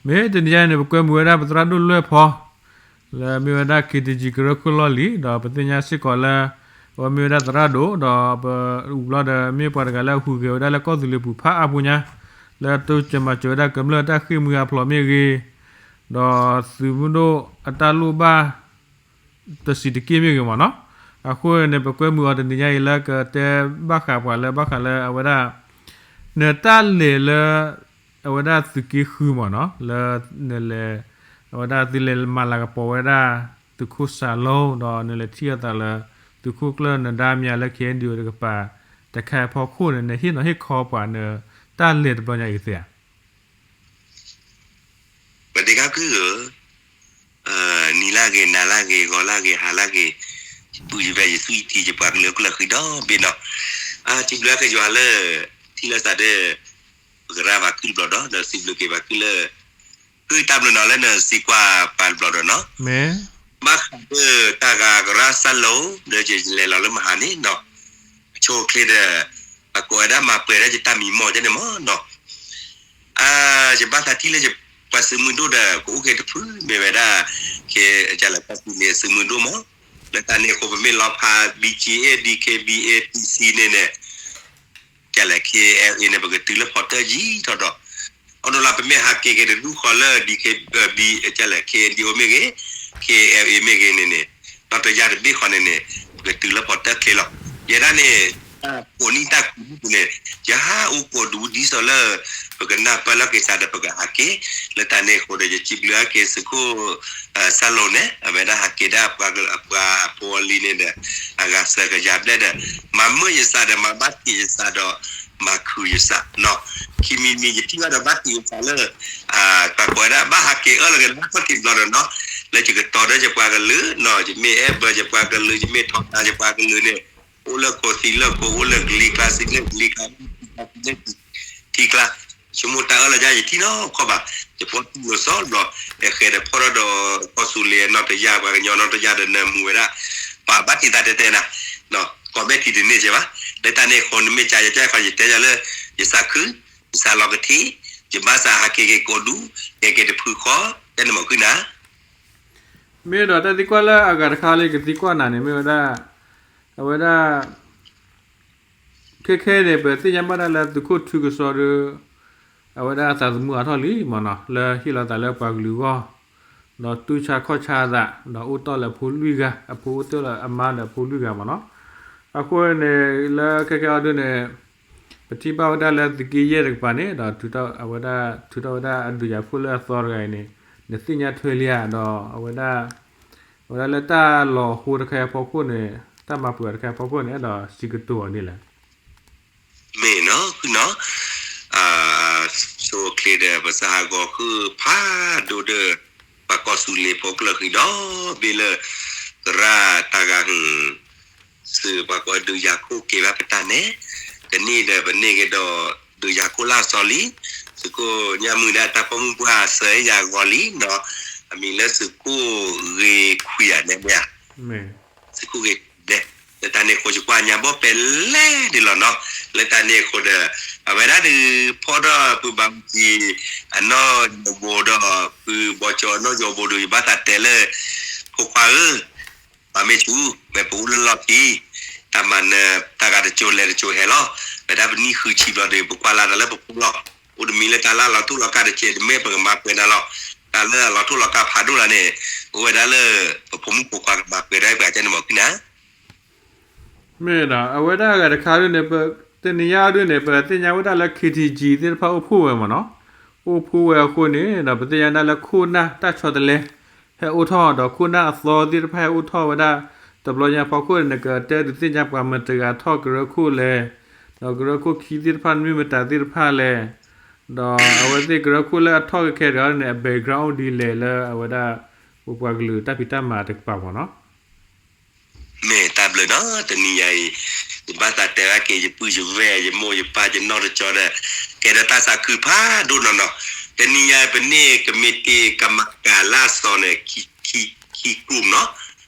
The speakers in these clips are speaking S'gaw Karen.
မ့ၢ်တနံၤညါအံၤန့ၣ် ပကွဲမုာ်ဝဲဒၣ်ပသရၣ်ဒိၣ်လွဲၢ်ဖီ လၢမ့ၢ်ဝဲဒၣ် ခ့တံကၠံ ကရၢခိၣ်လီၢ်လံၤ ဒီးပသ့ၣ်ညါစ့ၢ်ကီးလၢ အဝဲမ့ၢ်ဝဲဒၣ်သရၣ်ဒိၣ် ဒီးပ အူဘျီဒီးမ့ၢ်ပှၤတဂၤလၢအဟူးဂဲၤဝဲဒၣ်လၢကီၢ်သူလ့ၤပူၤဖးအါပူၤညါ လၢတိစၢၤမၤစၢၤဝဲဒၣ်ကမျၢၢ်တၢ်ဃ့ၢ်မှံဟးဖျိးမ့ၢ်ဂ့ၤ ဒီးသုးမုၢ်ဒိၣ်အတၢ်လိၣ်ဘၣ် တဆံးတက့ၢ်မ့ၢ်ဂ့ၤမ့ၢ်နီၤ. အဃိန့ၣ် ပကွဲမုာ်အီၤတနံၤညါအံၤလၢကတဲဘၣ်ဃးပှၤလၢဘၣ်ဃးလၢအဝဲဒၣ် နတၢ်လဲၤလၢ အဝဲဒၣ်သုးက့ဃုမ့ၢ်နီၤ လၢနလဲၤ အဝဲဒၣ်သုလဲၤမၤလၤကပီၤဝဲဒၣ် သုးခိၣ်စၢ်လိ ဒီးနလဲၤထံၣ်အသးလၢ သုးခိၣ်ကျၢၢ်နဒါမၠါလၢ ခ့ၣ်အဲၣ်ယူၣ် တကပၤ တခါအဖီခိၣ်န့ၣ် နဟ့ၣ်နီၤဟ့ၣ်ခီပှၤနတၢ်လဲၤတဘျီညါအံၤသ့ဧါ. ပဒ့ခါကုၢ်ဧၢ, နံၤလၢဂ့ၤ နၤလၢဂ့ၤ ဂီၤလၢဂ့ၤ ဟါလၢဂ့ၤ, ယပုၢ်ယဝဲၢ် ယသွံၣ်ယထံၣ် ယပှၤကလုာ်ကလုာ်ဃံဒီဘ့ၣ်နီၤ, စံးဘျုးက့ၤယွၤလၢ ထံၣ်လိာ်သးဒီး ပကရၢဘၣ်ကုၢ်တဘျီဒီး ဒီးစံးဘျုးက့ၤပှၤကုၢ်လၢ ကုၢ်တၢ်ဘျုးနီၤလၢနစံးကွၢ်ပှၤတဘျီဒီးနီၤ, ဘၣ်ဃးဒီးတၢ်ဂၤကရၢစၢ်လိ ဒီးယလဲၤလီၤလၢမဟါန့ၣ်နီၤ, အဆိအချ့ဒီး အကိးဝဲဒၣ်မၤပှဲၤဒၣ်ယတၢ်မံမီၢ်ဒ်န့ၣ်မ့ၢ်နီၤ ယဘၣ်သးထံၣ်လၢယပှၤသုးမုၢ်ဒိၣ်ဒီး ကအိၣ်က့ၤတဖုမ့ၢ်ဝဲဒၣ် ကလဲၤကီၢ်သူလ့ၤသုးမုၢ်ဒိၣ်မ့ၢ်, လၢတၢ်န့ၣ်အဃိ ပမ့ၢ်လီၤဖး ဘံက့ၣ်အဲၣ် ဒံက့ဘံ အ့ၣ် ထံစံန့ၣ်န့ၣ် ကလဲၤ ခ့အဲၣ်ယူၣ် န့ၣ် ပကတုၤလၢဖီတၢၣ်ယံၤထီၣ်ဒီး အဒိလၢ ပမ့ၢ်ဟးက့ၤက့ၤတဒူၣ်ဃီလၢ ဒံက့ဘံ ကလဲၤ ခ့အဲၣ်ယူၣ် မ့ၢ်ဂ့ၤ ခ့အဲၣ်ယူၣ် မ့ၢ်ဂ့ၤန့ၣ်န့ၣ် ဒီးတယၤတဘ့ၣ်ဃီန့ၣ်န့ၣ် ပကတုၤလၢဖီတၢၣ်ချ့လီၤ. ယဲဒၣ်န့ၣ် ကိးနံၣ်တၢ်ခူးန့ၣ် ယဟးအိၣ်ကိးဒူဒ်သိးလၢ ပကနၢ်ပၢၢ်လီၤက့ၤစးဒီးပကဟးက့ၤ, လၢတၢ်န့ၣ်အဃိဒီး ယစံးဘျုးအါက့ၤသုးခိၣ် စၢ်လိန့ၣ် အဝဲဒၣ်ဟးက့ၤဒၣ်ပှၤကလုာ်အပှၤဖိအလံၤန့ၣ်ဒီး အဂၤစၢၤကယၤဘျဲၣ်ဒီး မၤမုာ်ယသးဒီး မၤဘၣ်တ့ၢ်ယသးဒီး မၤခုၣ်ယသးနီၤ, ခံမံၤမံၤယထံၣ်ဘၣ်ဒီးဘၣ်တ့ၢ်ယသးလၢ ပှၤကိးဝဲဒၣ် ဘၣ်ဟးက့ၤအၢၣ်လီၤက့ၤလၢဘၣ်ထီၣ်က့ၤတဘျီဒီးနီၤ, လၢယကတီၤဒီးယပှၤကလုာ်နီၤ, ယမ့ၢ်အဲၣ်ဘၢယပှၤကလုာ် ယမ့ၢ်ထီဒါယပှၤကလုာ်န့ၣ် အိၣ်လၢခိးသံလၢခိး အိၣ်လၢကလံၤကျါသံလၢကလံၤကျါ ထံကျါ ဆိကမိၣ်တၢ်အၢၣ်လီၤယၤယထံၣ်နီတခီဘၣ်, ယဖီၣ်တူၢ်လိာ်စီလီၤ, ယဃဲၤဒီးဖီၣ်ထီၣ်ဒီး ကီၢ်သူလ့ၤနီတယၤ ပှၤကညီနီတယၤဒီးနၢမူဝဲဒၣ် ပှၤဘၣ်တ့ၢ်သးတဲတဲနၤ, ကိးဘ့ၣ်ထံးတန့ၢ်ကဲဘၣ်, လၢတၢ်န့ၣ်အဃိ နမ့ၢ်ကယဲၢ်ကဲခီ ယတဲယၤလၢ ယသးခု ယသးလီၤကထံၣ်, ယဘၣ်သးဟးက့ၤက့ၤကိးဒူ ကဲက့ၤတဖုဃီ တဲန့ၣ်မ့ၢ်ကုၢ်နၤ မ့ၢ်ဒီးတၢ်သံကွၢ်လၢအဂၤတခါလၢယကသံကွၢ်နၤန့ၣ် မ့ၢ်ဝဲဒၣ် အဝဲဒၣ် ခဲခဲအံၤန့ၣ် ပသ့ၣ်ညါဘၣ်ဒၣ်လၢသုးခိၣ်ထူကစီဒီး အဝဲဒၣ်အသးသမူအါထီၣ်လံမ့ၢ်နီၤ လၢဟ့ၣ်လီၤသးလၢပှၤကလုာ်အဂီၢ်, ဒီးတူၢ်ဆါခီၣ်ဆါအသး ဒီးအိၣ်တီၢ်လၢအဖိလွံၢ်ဂၤ အဖိအိၣ်တ့ၢ်လၢအမါဒီးအဖိလွံၢ်ဂၤမ့ၢ်နီၤ, အဃိန့ၣ် လၢခဲခဲအံၤဒ်န့ၣ် ပထံၣ်ဘၣ်ဝဲဒၣ်လၢသုးက့ယဲၢ်တကပၤန့ၣ် ဒီးထုးထီၣ်အဝဲဒၣ် ထုးထီၣ်ဝဲဒၣ်အဒုးယၤခိၣ်လၢအသီတဂၤအံၤန့ၣ် နသ့ၣ်ညါထွဲလံဧါ ဒီးအဝဲဒၣ် အဝဲဒၣ်လၢတၢ်လီၤဟိတခါအံၤအဖီခိၣ်န့ၣ် တၢ်မၤပှဲၤတခါအံၤအဖီခိၣ်န့ၣ် အဲၣ်ဒိးစံးကတိၤအီၤဒ်လဲၣ်. မ့ၢ်နီၤ ဃုနီၤ, ဆိအချ့ဒီး ပသးဟးဂီၤဃုဖးဒိၣ်ဒီး ပှၤကီၢ်သူလ့ၤဖိကလုာ်ဃံဒီဘ့ၣ်လၢ သရၣ်တၢ်ဂၤဟုၣ် သုးပှၤကိးဒုးယၤခိၣ်က့ၤဘၣ်ပတၢ်နဲၣ်, ကနံၣ်ဒီးပန့ၢ်က့ၤဒီး ဒုးယၤခိၣ်လၢအသီလံ, သုးခိၣ်ညၣ်မုၢ်ဒၣ်တၢ်ပိာ်မုၣ်ပှၢ်စၢၤယၤဂီၤလံနီၤ, အမံၤလၢသုးခိၣ်ဂ့ၤခွံဧါန့ၣ်မ့ၢ်ဧါ, သုးခိၣ်ဂ့ၤခွံန့ၣ်, လၢတၢ်န့ၣ်အဃိ ယကွၢ်ညါဘီၣ်ပဲလဲၣ်ဒ်လီၤနီၤ, လၢတၢ်န့ၣ်အဃိဒီး အဝဲဒၣ်ဒုးဖီၣ်ထီၣ်ပုၢ်ဘၣ်မုၢ်ကံၤ အနီၢ်ယီၤဘိဒီး ပုၢ်ဘီကၠီအနီၢ်ယီၤဘိဒီး ယဘၣ်သးတဲလၢ ဖိခွါဧၢ ပှၤမ့ၢ်ဆူၣ် မ့ၢ်ပအိၣ်လၢလီၢ်ခံ တၢ်မၤနၢၤတၢ်ဂၤတကၠိလဲၤတကၠိဟဲလီၤ, ဝဲဒၣ်ပနံၣ်ဃုဆံဘျီဒီး ပကွၢ်လၢ်တၢ်လၢပဖိလီၤ, အိၣ်တမံၤလၢတၢ်လၢလီၤထူၣ်လီၤကၢ်တကဲ တမ့ၢ်ပကမၤပှဲၤနၤလီၤ, တၢ်လၢအလီၤထူၣ်လီၤကၢ်ဖးဒိၣ်လၢန့ၣ် အိၣ်ဝဲဒၣ်လၢ ပဖိမုၣ်ဖိခွါကမၤပှဲၤဒၣ်ပှၤကဲန့ၣ်မ့ၢ်ကနၣ် မ့ၢ်ဒီး အဝဲဒၣ်အဂၤတခါဒ်န့ၣ် ပ တနံၤညါဒ်န့ၣ် ပသ့ၣ်ညါဝဲဒၣ်လၢ ခ့ထံကၠံ သ့ၣ်တဖၣ်အိၣ်ဖှိၣ်ဝဲမ့ၢ်နီၤ, အိၣ်ဖှိၣ်ဝဲအဃိန့ၣ် ဒီးပသ့ၣ်ညါဒၣ်လၢခိၣ်နၢ်တၢ်ဆီတလဲ ဟဲအိၣ်ထီၣ် ဒီးခိၣ်နၢ်အသီသ့ၣ်တဖၣ်ဟဲအိၣ်ထီၣ်ဝဲဒၣ် တဘျီညါဖီခိၣ်န့ၣ် နကတဲဒုးသ့ၣ်ညါပှၤမတၤတဂၤထီၣ်ကရၢခိၣ်လဲၣ်, ဒီးကရၢခိၣ်ခံသ့ၣ်တဖၣ်မ့ၢ်မတၤသ့ၣ်တဖၣ်လဲၣ်, ဒီးအဝဲသ့ၣ်ကရၢခိၣ်လၢအထီၣ်ကဲခဲတဂၤန့ၣ် အ background ဒ်လဲၣ်လၢအဝဲဒၣ် ပပှၤကလုာ်တၢ်ဖံးတၢ်မၤတကပၤမ့ၢ်နီၤ မ့ၢ်တၢ်ဘျုးနီၤ တနံၤညါအံၤ ယဘၣ်သးတဲဘၣ်က့ၤ ယပုၢ်ယဝဲၢ် ယမိၢ်ယပၢ် ယနီၢ်တကၠီဒီး ကဲဒီးတၢ်သးခုဖးဒိၣ်နီၢ်နီၢ်, တနံၤညါအံၤ ပန့ၢ်ကမံးတံာ်ကမၤကၤလၢအစီၤန့ၣ် ခံ ခံ ခံ group နီၤ,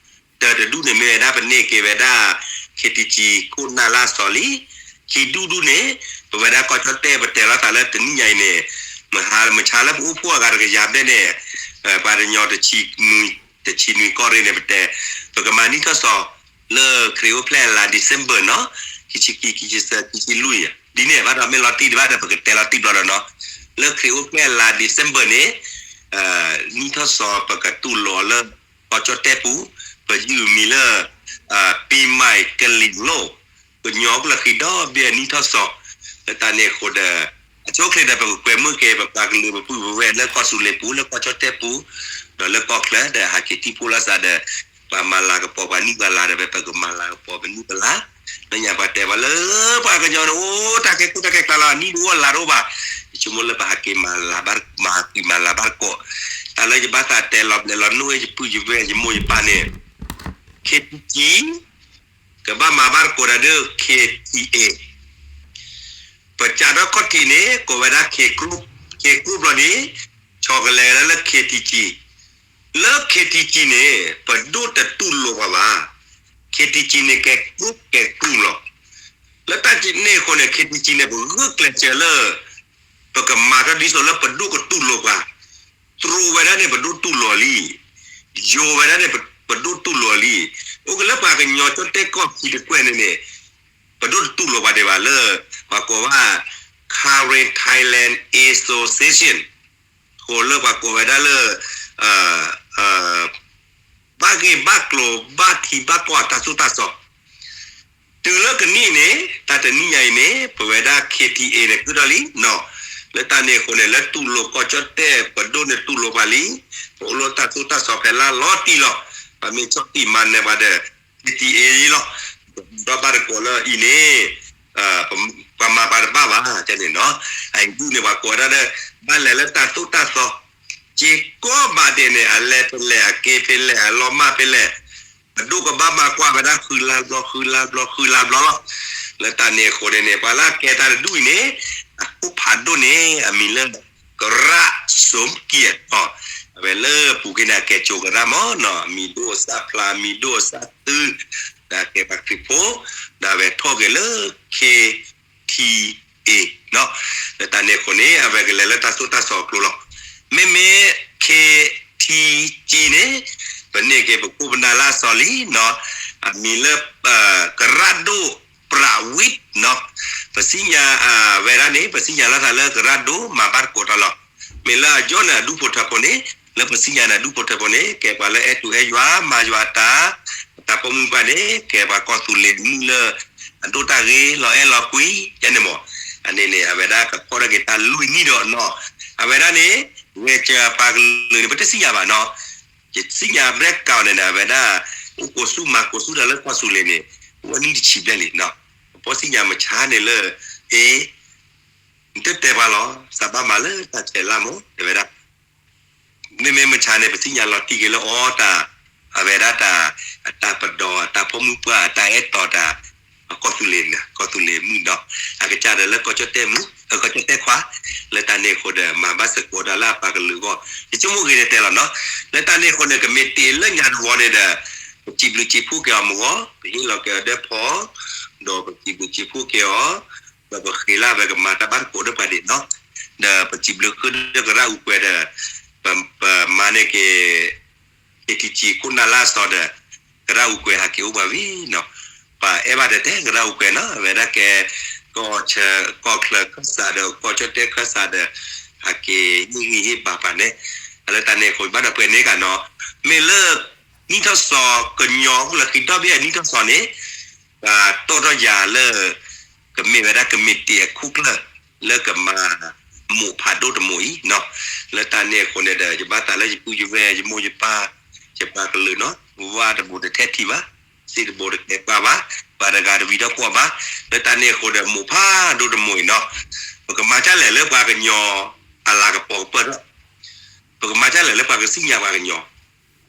တၢ်တဒူၣ်န့ၣ်မ့ၢ်ဝဲဒၣ် ပန့ၢ်က့ၤဝဲဒၣ် ခ့ထံကၠံ ခိၣ်နၢ်လၢအစီၤလံ, ခံဒူၣ်ဒူၣ်န့ၣ် ပဝဲဒၣ်ကီၢ်ကၠီၣ်တဲၣ် ပတဲလီၤသးလၢတနံၤညါအံၤန့ၣ် မုၢ်ဟါမုၢ်ဆါလၢပအိၣ်ဖှိၣ်အဂၤတကယၤဘျဲၣ်န့ၣ်, ပှၤကညီတဆံနွံ, တဆံနွံကီၢ်ရ့ၣ်န့ၣ် ပတဲ, ပကမၤနံၣ်ထီၣ်စီၤ လၢခရံာ်အိၣ်ဖျဲၣ်အလါ December နီၤ, ခံဆံခံ, ခံဆံသၢ, ခံဆံလွံၢ်, ဒ်န့ၣ်ဘၣ်ဒီး မ့ၢ်လီၤတံၢ်ဒံးဘၣ်ဒီး ပကတဲလီၤတံၢ်ဘျီဒီးနီၤ, လၢခရံာ်အိၣ်ဖျဲၣ်အလါ December န့ၣ် နံၣ်ထီၣ်စီၤပကတူၢ်လိာ်အီၤလၢ ကီၢ်ကၠီၣ်တဲၣ်ပူၤ, ပယုၢ်အမံၤလၢ ပံမၤကလံၤလိၣ်, ကညီကလုာ်ဃံဒီဘ့ၣ်အနံၣ်ထီၣ်စီၤ, လၢတၢ်န့ၣ်အဃိဒီး အဆိအချ့ဒီး ပကကွဲမုာ်က့ၤ ပပှၤကလုာ်ပပုၢ်ပဝဲၢ်လၢကီၢ်သူလ့ၤပူၤ လၢကီၢ်ကၠီၣ်တဲၣ်ပူၤ, ဒီးလၢကီၢ်ချၢဒီး ဟးက့ၤထံၣ်ဖိလီၤစးဒီး ပှၤမၤလၤကပီၤပှၤနံၣ်ပှၤလါဒီး ပကမၤလၤကပီၤပနံၣ်ပလါ, လၢညါပှၤတဲပှၤလၢ ပှၤကညီန့ၣ် အိၣ်တၢ်ခဲကိၢ်တၢ်ခဲကျါလီၤ နံၣ်တအိၣ်လါတအိၣ်ဘၣ်, ယဆိကမိၣ်လၢပဟးက့ၤမၤလၤဘၣ်, မၤက့ၤမၤလၤဘၣ်တကိး, တၢ်လၢယဘၣ်သးတဲလီၤဘျဲးလီၤနိၣ် ယပုၢ်ယဝဲၢ်ယမိၢ်ယပၢ်န့ၣ် ခ့ထံကံ ကဘၣ်မၤဘၣ်တကိးတၢ်ဒီး ခ့ထံအ့ ပစးထီၣ်ခီၣ်ထံးန့ၣ် ကိးဝဲဒၣ် ခ့ကရူၢ်, ခ့ကရူၢ်ဘျီန့ၣ် ဆီကလဲၤဝဲဒၣ်လၢ ခ့ထံကံ, လၢ ခ့ထံကံ န့ၣ် ပဒိၣ်တတူၢ်လိာ်ပှၤဘၣ်, ခ့ထံကံ န့ၣ် ကဲကရူၢ်ကဲကရူၢ်လီၤ, လၢတၢ်န့ၣ်အဃိန့ၣ် ခ့ထံကံ န့ၣ် ပဂုာ်ကျဲးစၢးလၢ ပကမၤတၢ်ဒ်သိးလၢပဒိၣ်ကတူၢ်လိာ်ပှၤ, တြူးဝဲဒၣ်န့ၣ် ပဒိၣ်တူၢ်လိာ်လံ, ယိၤဝဲဒၣ်န့ၣ် ပဒိၣ်တူၢ်လိာ်လံ, အိၣ်က့ၤလၢပှၤကညီကၠီၣ်တဲၣ်ကီၢ်ခံတကွဲၢ်န့ၣ်န့ၣ် ပဒိၣ်တတူၢ်လိာ်ပှၤဒံးဘၣ်လၢ ပှၤကိးဝဲ Karen Thailand Association အဃိလၢပှၤကိးဝဲဒၣ်လၢ ဘၣ်ဂ့ၢ်ဘၣ်ကျိၤဘၣ်ထံဘၣ်ကီၢ်အတၢ်သိၣ်တၢ်သီ တုၤလၢကနံၣ်အံၤန့ၣ် တၢ်တနံၣ်ညါအံၤန့ၣ် ပဝဲဒၣ် ခ့ထံအ့ န့ၣ် ကတၢၢ်လံနီၤ, လၢတၢ်န့ၣ်အဃိန့ၣ် လၢတူၢ်လိာ်ကီၢ်ကၠီၣ်တဲၣ် ပဒိၣ်န့ၣ်တူၢ်လိာ်ပှၤလံ, ပအိၣ်လၢတၢ်သိၣ်တၢ်သီဖဲလၢလီၤတံၢ်လီၤ, ပမ့ၢ်ဆီၣ်တံၢ်မၤနၢၤပှၤဒီး ခ့ထံအ့ လီၤ, ဒီးဘၣ်တကိးလၢအံၤန့ၣ် ပှၤမၤပှၤတဘၣ်ဘၣ် တဲန့ၣ်နီၤ, အအံၤဒုးန့ၣ် ပှၤကိးဝဲဒၣ်ဒီး ဘၣ်လဲၤလၢတၢ်သိၣ်တၢ်သီ စ့ၢ်ကီးဘၣ်ဒဲးန့ၣ် အလဲၤဖဲလဲၣ် အက့ၤဖဲလဲၣ် အလီၤမၢ်ဖဲလဲၣ် ပဒိၣ်ကဘၣ်မၤကွၢ်ဝဲဒၣ်ဃုလါဘျီ ဃုလါဘျီ ဃုလါဘျီလီၤ, လၢတၢ်န့ၣ်အဃိန့ၣ်န့ၣ် ပှၤလၢအကဲတၢ်တဒူၣ်အံၤန့ၣ် အခိၣ်ဖးဒိၣ်န့ၣ် အမံၤလၢ ကရၣ် စိကံအီၤ, အဝဲလၢပူၤက့ၤန့ၣ် အကဲကၠိကရၣ်မးနီၤ, အမံၤဒိၣ်အစၢ်ဖျါ အမံၤဒိၣ်အစၢ်သု, ဒီးကဲပှၤခရံာ်ဖိ, ဒီးအဝဲထီၣ်က့ၤလၢ ခ့ထံအ့ နီၤ, လၢတၢ်န့ၣ်အဃိန့ၣ် အဝဲကလဲၤလၢတၢ်သိၣ်တၢ်သီအကျိၤလီၤ, မ့မ့ၢ် ခ့ထံကံ န့ၣ် ပန့ၢ်က့ၤပခိၣ်ပနၢ်လၢအစီၤလံနီၤ, အမံၤလၢ ကရၣ်ဒိၣ် ပြးဝံၣ်နီၤ, ပသ့ၣ်ညါဝဲဒၣ်န့ၣ် ပသ့ၣ်ညါလီၤသးလၢကရၣ်ဒိၣ်မၤဘၣ်တကိးတၢ်လီၤ, မ့ၢ်လၢအယီၢ်န့ၣ် အဒူၣ်ဖိထၢဖိန့ၣ် လၢပသ့ၣ်ညါန့ၣ် အဒူၣ်ဖိထၢဖိန့ၣ် ကဲပှၤလၢအဲၣ်တူၢ်အဲၣ်ယွၤ မၤယွၤအတၢ်, အတၢ်ပိာ်မုၣ်ပှၢ်န့ၣ် ကဲပှၤကီၢ်သူလ့ၤမုၣ်လၢ အဒိၣ်တၢ်ဂ့ၤ လီၤအဲၣ်လီၤကွံ ယဲန့ၣ်မး, အန့ၣ်န့ၣ် အဝဲဒၣ်ကဖီၣ်ထီၣ်က့ၤတၢ်လွံၢ်နံၣ်ဒီးနီၤ, အဝဲဒၣ်န့ၣ် ဂဲၤစၢၤအပှၤကလုာ်န့ၣ် ပတသ့ၣ်ညါဘၣ်နီၤ, ယသ့ၣ်ညါဘျဲၣ်ကးအီၤန့ၣ် အဝဲဒၣ် အိၣ်ကိးဆူၣ်မၤကိးဆူၣ်တၢ်လၢကီၢ်သူလ့ၤန့ၣ် အိၣ်ဝဲနံၣ်တဆံဘျဲၣ်လံနီၤ, ပသ့ၣ်ညါမုၢ်ဆါန့ၣ်လၢ အ့ နတတဲပှၤလီၤ သးဘၣ်မၤလၢတၢ်ဆဲးလၢ်မး တဲဝဲဒၣ် မ့မ့ၢ်မုၢ်ဆါန့ၣ် ပသ့ၣ်ညါလီၤတံၢ်က့ၤလၢအီၤတၢ်, အဝဲဒၣ်တၢ်, အတၢ်ပဒီအတၢ်ပိာ်မုၣ်ပှၢ် အတၢ်အဲၣ်တီတၢ်, အကီၢ်သူလ့ၤန့ၣ် ကီၢ်သူလ့ၤမုၣ်ဒီး အကစၢ်ဒီးလၢကီၢ်ကၠီၣ်တဲၣ်မုၣ် ကီၢ်ကၠီၣ်တဲၣ်ခွါ, လၢတၢ်န့ၣ်အဃိဒီး မၤဘၣ်စ့ၢ်ကီးဒၣ်လၢအပှၤကလုာ်အဂီၢ် ယဆိကမိၣ်ဂ့ၤန့ၣ်တဲလီၤနီၤ, လၢတၢ်န့ၣ်အဃိန့ၣ် ကမ့ၢ်တ့ၢ်လၢညါတဝီန့ၣ်ဒီး ပစံးဘျုးစံးဖှိၣ်က့ၤအီၤမ့ၢ်ဂီၤ ပဟ့ၣ်လီၤက့ၤအီၤဒၢဖီ ဒီးပစံးဘျုးစံးဖှိၣ်က့ၤအီၤ ဒီးပဃ့လၢအဝဲကမၤတၢ်ဘၣ်တကိးဒီးပှၤဒံးနီၤ, ဒီးပစံးဘျုးဃုဒီးကရၣ်အူကွဲၤဒီး ပမၤန့ၢ်က့ၤ ခ့ထံကံ ခိၣ်နၢ်လၢအစီၤဒီး ကရၣ်အူကွဲၤဟးက့ၤအိၣ်ပှၤဝံၤနီၤ, ပှၤအဲၣ်ဘၣ်ဒီးတဲကရၣ်အူကွဲၤနီၤ အဝဲဒၣ်ကဲ ကီၢ်ချၢကီၢ်ချၢခၢၣ်စးဒီး ကီၢ်ကၠီၣ်တဲၣ်ခၢၣ်စးဒီး ဟးက့ၤဟ့ၣ်ဂံၢ်ဟ့ၣ်ဘါပှၤန့ၣ်, အလၢတၢ်န့ၣ်အဃိ ဘၣ်ဒီးပှဲၤန့ၢ်က့ၤနီၤ, မ့ၢ်လၢ နံၣ်ထီၣ်စီၤကညီကလုာ်ဃံဒီဘ့ၣ်အနံၣ်ထီၣ်စီၤန့ၣ် ပှၤတီၣ်ထီၣ်ယၤလၢ ကမ့ၢ်ဝဲဒၣ်ကမံးတံာ်အခိၣ်ကျၢၢ် လၢကမၤမိၢ်ဖးဒိၣ်တမိၢ်အံၤနီၤ, လၢတၢ်န့ၣ်အဃိန့ၣ်ဒီး ယဘၣ်သးလၢယပုၢ်ယဝဲၢ် ယမိၢ်ယပၢ် ယပှၤကလုာ်နီၤ, ဝါတဘိတထဲထံၣ်ဘၣ်, စ့တဘိတကဲပှၤဘၣ်, ပှၤတဂၤတဝံၤဒီးကွီၢ်ဘၣ်, လၢတၢ်န့ၣ်အဃိဒီး မိၢ်ဖးဒိၣ်တမိၢ်အံၤနီၤ, ပကမၤတၢ်လဲၣ်လၢပှၤကညီအလၤကပီၤကပၢၢ်ထီၣ်, ပကမၤတၢ်လဲၣ်လၢပှၤကသ့ၣ်ညါပှၤကညီ,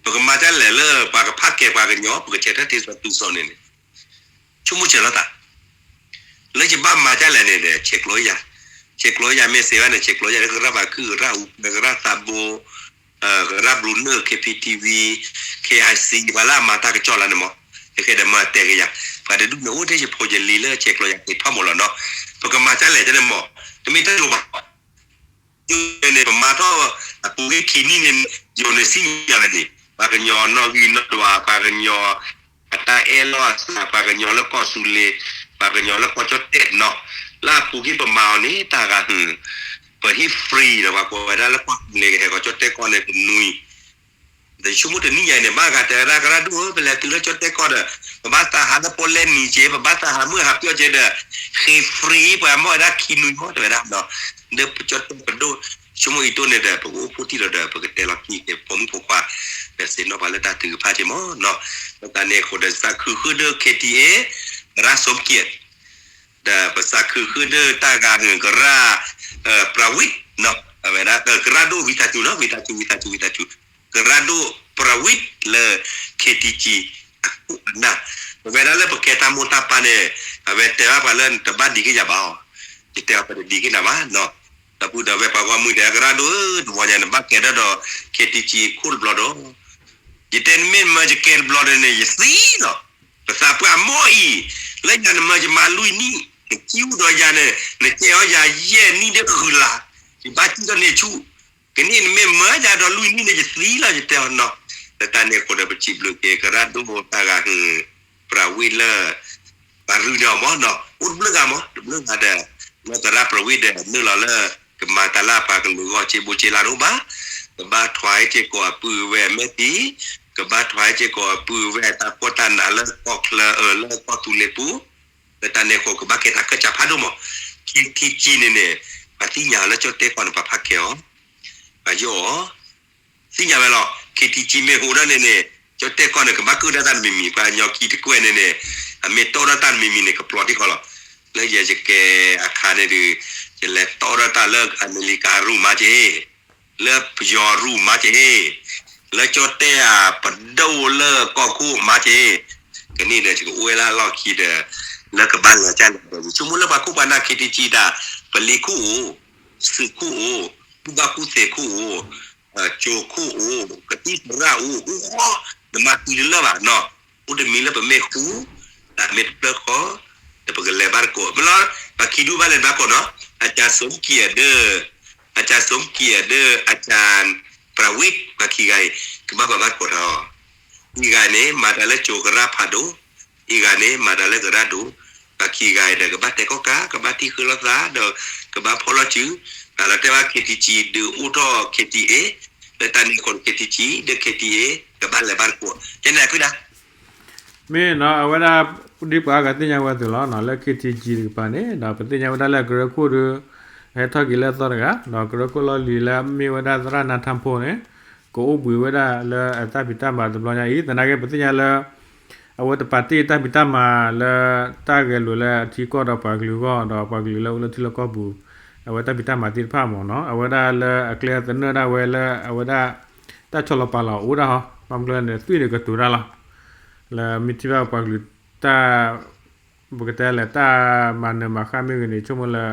ပကမၤတၢ်လဲၣ်လၢပှၤကဖးကဲပှၤကညီ ပကဆဲးထၢၣ်တ့ၢ်စီၤတုၤစီၤန့ၣ်န့ၣ် ဆိကမိၣ်ဆၢလီၤသး, လၢယဘၣ်မၤဒ်လဲၣ်န့ၣ်ဒီး ဆဲးကျိးယၤ, ဆဲးကျိးယၤမ့ၢ်စ့ဝဲန့ၣ် ဆဲးကျိးယၤလၢကရၢ်ဘးခုၣ် ကရၢ်အူကွဲၤ ကရၢ်သးဘိ, ကရၢ်ဘျူးနုာ် ခ့ဖံထံဝံ ခ့အါစံ ပှၤလၢအမၤတၢ်ကစီၣ်လၢန့ၣ်မး, ယကဲဒီးမၤတဲကယၤ, ပှၤတဒူၣ်န့ၣ်အိၣ်ထဲယဖိယလံၤလၢဆဲးကျိးယၤက့ၤထီၣ်မးလီၤနီၤ, ပကမၤဒ်လဲၣ်န့ၣ်မး, တမ့ၢ်တၢ်လိၤဘၣ် ယိၤန့ၣ် ပမၤထီၣ်အပူၤကွံာ်ခံနံၣ်န့ၣ် ယိၤန့ၣ်စံၣ်ညီၣ်ဝဲန့ၣ် ပှၤကညီနီၣ်ဂံၢ်နီၣ်ဒွး ပှၤကညီ အတၢ်အဲၣ်လီၤအသး ပှၤကညီလၢကီၢ်သူလ့ၤ ပှၤကညီလၢကီၢ်ကၠီၣ်တဲၣ်နီၤ လၢအပူၤကွံာ်ပမၤအီၤန့ၣ် တၢ်ဂၤဟုၣ် ပဟ့ၣ် free ဒီး ပှၤကိးဝဲဒၣ်လၢကီၢ်သူလ့ၤကဟဲကီၢ်ကၠီၣ်တဲၣ်ကီၢ်န့ၣ် တနွံ ဒီးဆိကမိၣ်တနံၣ်ညါအံၤန့ၣ် ဘၣ်ဂၤတဲဝဲဒၣ် ကရၢ်ဒိၣ်ဧၢ ပလဲၤတုၤလၢကၠီၣ်တဲၣ်ကီၢ်ဒီး ပဘၣ်သးဟးလၢပီၣ်လဲၣ်နံၤက့ ပဘၣ်သးဟးမုၢ်ဟးပျီၢ်က့ဒီး ဃ့ free ပှၤမ့ၢ်ဝဲဒၣ်ခံနွံမ့ၢ်တဲဝဲဒၣ်နီၤ လၢပကၠီၣ်တဲၣ်ပဒိၣ် ဆိကမိၣ်အံၤတိၢ်န့ၣ်ဒီး ပကအိၣ်ဖှိၣ်ထံၣ်လီၤဒီး ပကတဲလီၤကံၢ်က့ၤ ပိာ်မုၣ်ဖိခွါ ဒီးသ့ၣ်နီၣ်ပှၤလၢတၢ်ထုကဖၣ်က့မ့ၢ်နီၤ လၢတၢ်န့ၣ်အဃိဒီး သးခုဃုာ်ဒီး K T A ရၢ်စိက့ ဒီးပသးခုဃုာ်ဒီးတၢ်ဂၤဟုၣ်ကရၢ် ပြဝံၣ်နီၤ အဝဲဒၣ် ကရၢ်ဒိၣ်ဝံသးစူၤနီၤ ဝံသးစူၤ ဝံသးစူၤ ဝံသးစူၤ ကရၢ်ဒိၣ် ပြဝံၣ် လၢ K T G အခိၣ်အနၢ် အဝဲဒၣ်လၢပကဲတၢ်မိၢ်တၢ်ပၢ်န့ၣ် အဝဲတဲဘၣ်ပှၤလၢနတဘၣ်ဒံးက့ၤယၤဘၣ်အီၤ ယတဲအီၤပတဒံးက့ၤနၤဘၣ်နီၤ ဒီပုၢ်ဒီဝဲၢ်ပှၤဂီၢ်မုၢ်တဲ ကရၢ်ဒိၣ်ဧၢ တဝီညါနဘၣ်ကဲထီၣ်ဒီး K T G ခိၣ်တဘျီဒီး ယတဲနမ့ၢ်မၢယကဲတဘျီဒီးန့ၣ် ယသံလီၤ ပသးပှၢ်အမိၢ်အံၤ လၢယၤနမၢယမၤလွံၢ်နံၣ် နစံၣ်အိၣ်ဒီးယၤန့ၣ် နကဲအီၤယၤယဲၢ်နံၣ်ဒီးဃုလါ ယဘၣ်စံၣ်ထီၣ်န့ၢ်ဆူၣ် ကနံၣ်နမ့ၢ်မၢယၤဒီးလွံၢ်နံၣ်န့ၣ် ယသံလီၤ ယတဲအီၤနီၤ လၢတၢ်န့ၣ်အဃိဒီး ပစံးဘျုးက့ၤကရၢ်ဒိၣ်တၢ်ဂၤဟုၣ် ပြဝံၣ်လၢ ပှၤရုၢ်န့ၢ်အီၤမ့ၢ်နီၤ အိၣ်တဘျုးဂၤမ့ၢ် တဘျုးဂၤဒီး လၢကရၢ်ပြဝံၣ်ဒီး နုာ်လီၤလၢ ကမၤတၢ်လၢပှၤကလုာ်ဂီၢ်စ့ဘိစ့လါတအိၣ်ဘၣ် ကဘၣ်ထွါဟဲစ့ၢ်ကီးအပုၢ်ဝဲၢ်အမဲာ်တံၢ် ကဘၣ်ထွါဟဲစ့ၢ်ကီးအပုၢ်ဝဲၢ်အတၢ်ဖှီၣ်တၢ်နးလၢကီၢ်ချၢအၢ လၢကီၢ်သူလ့ၤပူၤ လၢတၢ်န့ၣ်အဃိ ကဘၣ်ကဲတၢ်ကၢၢ်စးဖးဒိၣ်မး K T G န့ၣ်န့ၣ် ပှၤသ့ၣ်ညါလၢကၠီၣ်တဲၣ်ကီၢ်န့ၣ် ပှၤဖးကဲအီၤ ပှၤယီၢ်အီၤ သ့ၣ်ညါဝဲလီၤ K T G မ့ၢ်ဟူးဒၣ်န့ၣ်န့ၣ် ကၠီၣ်တဲၣ်ကီၢ်န့ၣ် ကဘၣ်ကုၢ်ဒၣ်တၢ်တမံၤမံၤ ပှၤကညီခံတကွဲၢ်န့ၣ်န့ၣ် အမ့ၢ်တီၣ်ဒၣ်တၢ်တမံၤမံၤန့ၣ် ကပျီတံၢ်ဃီလီၤ လၢယဲယကဲအခါန့ၣ်ဒီး ယလဲၤတီၣ်ဒၣ်တၢ်လၢအမဲရကၤရူၢ်မးက့ၤ လၢပယီၤရူၢ်မးက့ၤ လၢကၠီၣ်တဲၣ်အပဒိၣ်လၢကီၢ်ခိၣ်မးက့ၤ ကနံၣ်ဒီးယကအိၣ်ဝဲလၢအလီၢ်ခံဒီး လၢကဘၣ်လဲၤကၢ်လဲၤဒီး ယဆိကမိၣ်လၢပှၤခိၣ်ပှၤနၢ် K T G တၢ် ပလံၤခိၣ်အိၣ် သုးခိၣ်အိၣ် ဘူၣ်ဘၣ်ကူၣ်သ့ခိၣ်အိၣ် ကၠိခိၣ်အိၣ် ကသံၣ်သရၣ်အိၣ် အိၣ်ဃီ နမၤသံတလၢာ်ဘၣ်နီၤ အိၣ်တမံၤလၢပမ့ၢ်ဃူ တၢ်မ့ၢ်တဖျၢၣ်ဃီ ဒီးပကလဲၤဘၣ်တကိး မ့ၢ်လီၤ ပှၤခံဒူၣ်ဘၣ်လဲၤဘၣ်ကိးနီၤ အကၠၢ်စိကံၣ်အဒၢ အကၠၢ်စိကံၣ်အဒၢ အကၠၢ်ပြဝံၣ် ပှၤခံဂၤအံၤ ကဘၣ်ပှၤဘၣ်ကိးထီၣ် အံၤဂၤန့ၣ် မၤတၢ်လၢကၠိကရၢ်ဖးဒိၣ် အံၤဂၤန့ၣ် မၤတၢ်လၢကရၢ်ဒိၣ် ပှၤခံဂၤအံၤဒီး ကဘၣ်တဲကီၢ်ကး ကဘၣ်ထံၣ်ဃုလိာ်သး ဒီးကဘၣ်ဖီၣ်လိာ်စု တၢ်လီၤတဲာ်ဘၣ် K T G ဒုးအိၣ်ထီၣ် K T A လၢတၢ်န့ၣ်အဃိ K T G ဒီး K T A ကဘၣ်လဲၤဘၣ်တကိး ကဲန့ၣ်အခွံဒၣ် မ့ၢ်နီၤ အဝဲဒၣ် ဒ်ပှၤအါဂၤသ့ၣ်ညါဝဲအသိးလီၤနီၤ လၢ K T G တကပၤန့ၣ် ဒီးပသ့ၣ်ညါဝဲဒၣ်လၢအကရၢခိၣ်ဒီး ဟဲထီၣ်က့ၤလၢအသီတဂၤ ဒီးကရၢခိၣ်လီၢ်လံၤလၢအမ့ၢ်ဝဲဒၣ်သရၣ်နါထၣ်ဖိန့ၣ် ကအိၣ်ဘှံးဝဲဒၣ်လၢအတၢ်ဖံးတၢ်မၤတဘျီညါအံၤ သနာ်က့ပသ့ၣ်ညါလၢ အဝဲတပာ်တ့ၢ်တၢ်ဖံးတၢ်မၤလၢ တၢ်ဂဲၤလိာ်လၢအထံကီၢ်ဒီးပှၤကလုာ်အဂီၢ် ဒီးပှၤကလုာ်လၢအိၣ်လၢထံလၢကီၢ်ပူၤ အဝဲတၢ်ဖံးတၢ်မၤသ့ၣ်တဖၣ်မ့ၢ်နီၤ အဝဲဒၣ်လၢအကျဲသနၢၣ်ဒၣ်ဝဲလၢအဝဲဒၣ် တၢ်ဆီလီၤပာ်လီၤအိၣ်ဒၣ်ဟီ ဘၣ်မနုၤလဲၣ်န့ၣ် သွံၣ်န့ၣ်ကတိၤတၢ်လီၤ လၢမ့ၢ်ထံၣ်ဘၣ်ပှၤကလုာ်တၢ် ပကတဲလဲၣ် တၢ်မၤနၢၤမၤဃၣ်မ့ၢ်ဂ့ၤန့ၣ် ဆိကမိၣ်လၢ